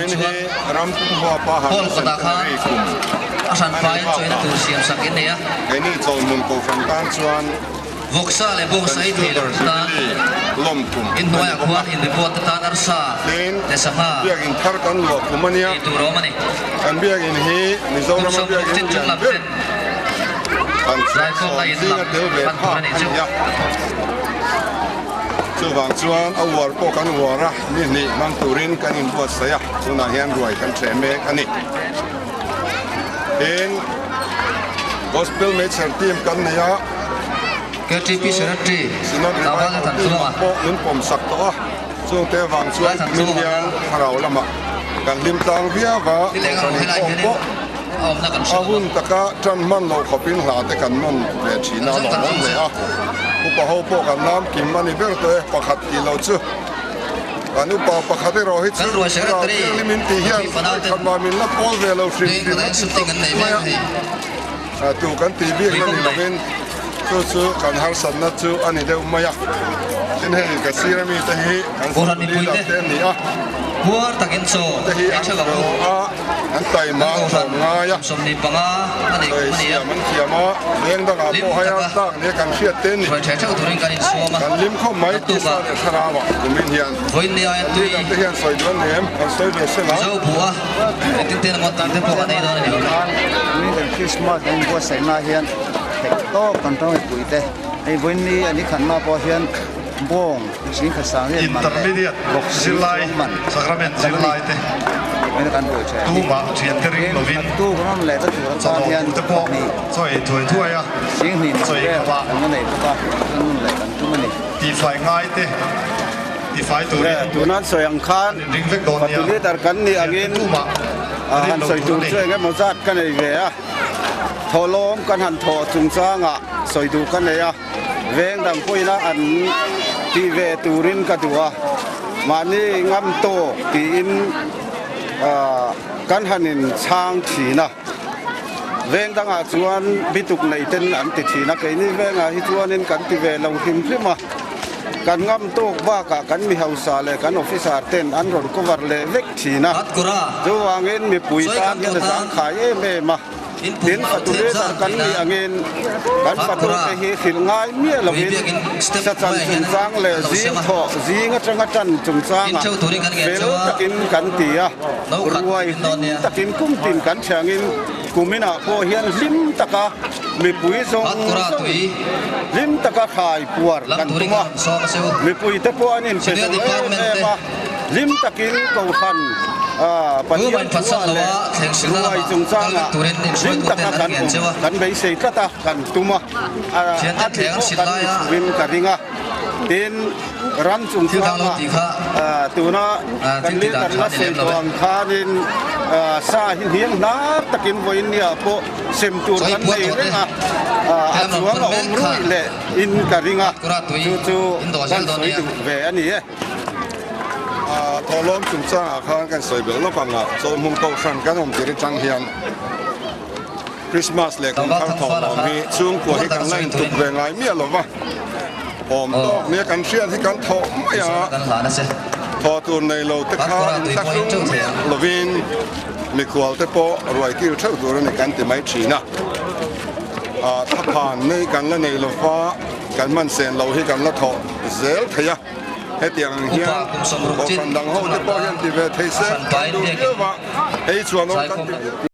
Kumin chuan hi ram pum huapa hall harhna kawtah khan centenary kum a hran a nih faiin chawina bakah tur siam sak in nei a. Keini Chawlhmun Kohhran tan chuan Vawksa leh kan bawngsa ei thei lo Silver te tan Jubilee lawm kum in a ni hnuaiah bawk a. khuan inreport te tan arsa Tin, leh sangha biakinn thar kan luah kum a nia. ei tur a awm a ni. Kan biakinn hi Kum Mizorama 60 biakinn chin chung lian lam ber ten kan zaikhawm sawm la in zinga lam tel ve hman tur phak a nih a chu. ni a. Chuvang chuan a uar pawh kan uar a, ni hnih hmang turin kan inbuatsaih a, tunah hian ruai kan ṭheh mek a ni. Tin, Gospel Meichher team kan nei a, KTP chu Secretary Synod Tlangval Revival Lalthan team Tluanga. ah pawh min pawmsak tawh a, chungte vang chuan Lalthan kumin Tluanga hian kha thlarau lamah kan hlim tlang viau a, thil eng kohhran emaw helai inkhawm hianin pawh a awmna kan a hre lo hun a. taka ṭan hman lo khawpin hla te kan nawn ve ṭhin a, Kan lawmawm changkang hle a. Upa ho pawh kan lam kim a ni ber tawh e, pakhat tih lo chu. Kan upa pakhat erawh hi chu Kan ruai thlarau secretary thianghlim in tih hian Nupui fanau ten khat mah min la pawl ve lo hrim Veng hrim kawt a ah ti shooting tawp an nei mai mek a. a hei. Tu kan tih bik Tui na kawng ni nei. lovin chu chu kan harsatna chu a ni deuh mai a. Tin hei ka sir ami te hi kan Kohhran fatu mipui leader te te an ni a. Puar takin chaw Te hi ei an theuh ang u. fel a, an taima Kan an kohhran tlawm ngai a. kum 25 a nei kum a ni a. Sawi siam an thiam a, veng dangah Hlim pawh hei a taka tlak nia kan hriat te ni. hruai ṭheh ṭheuh turin kan insuam a, Kan hlim khawp mai naktuk tisa ah leh thlarau ah kumin hian vawiin ni aia kan tui leader te hian sawi duh an nei em? Kan sawi ve se la. Mizo bu a, engtin ten emaw tih te pawh kan ei dawn a ni awm e. Kumin kan Krismas kan inbuatsaihna hian theih tawp kan ṭawng mipui te hei vawiin ni a ni khatna pawh hian bawng zingkhat sang riat man leh Intermediate vawk zing zirlai, chuang man Sacrament kan ni. zirlai te Vawiin kan buai ṭheh a ni. tumah thiante ring Tin, lovin naktuk rawn leh ta tur atan chawlawm hian tute pawh pahnih chaw ei thuai thuai a, Singhnih man chaw ei vel khawp a. kan la nei bawk a, kan nun leh kan tum a ni. Tifai ngai te tifai turin Tuna an sawi ang khan an inring vek dawn nia. Fatu leader kan nih angin Thiante tumah rin han lo sawi tur tur a ni. chu eng emaw zat ka nei ve a, thawhlawm kan han thawh chungchangah sawi duh ka nei a, veng dang pawhin a an tih ve turin ka duh a, mahni ngam tawk tiin kan han inchhang thin a. Veng dangah chuan bituk nei ten an ti thin a, keini vengah hi chuanin kan ti ve lo hrim hrim a, kan ngam tawk bakah kan mi hausa leh kan officer ten an rawn cover leh vek thin a, chuvangin mipui tan hian a zangkhai em em a, tin fatu leader kan nih angin kan fatu te hi hrilh ngai miah lovin sachan chungchang leh zing thawh zing atanga tan chungchangah fel takin kan ti a. Ruai hlim takin kum tin kan thiangin kuminah pawh hian hlim taka mipui zawng zawng hlim taka khai puar kan tum a, mipuite pawh an inpe zo em em a, hlim takin Kohhran Pathian thuah leh ruai chungchangah hlim taka kan awm kan beisei tlat a, kan tum a, a tih pawh kan ni chhuin ka ring a, tin. Ram chungchanga tuna kan leader la sawi tawh ang khanin sa hi hniang hnar takin vawiin nia pawh sem tur kan nei reng a, a chuang a awm ruih leh in ka ring a, chu chu kan sawi duh ve a ni e. Thawhlawm chungchangah khan kan sawi belh lawk ang a, Chawlhmung Kohhran kan awm tir atang hian Christmas leh kum thar thawhlawm hi chhungkua hi kan la intuk ve ngai miah lo va. Awm tawk nia kan hriat hi kan thawh mai a, thawh tur nei lo te kha inthlahrung miah lovin mikhual te pawh ruai kil theuh tur a ni kan ti mai thin a. Thaphan nei kan la nei lo va, kan hman sen lo hi kan la thawh zel thei a. Hetiang ang hian kohhran dang ho te pawh hian ti ve thei se kan duh viau va, hei chuan awm kan ti.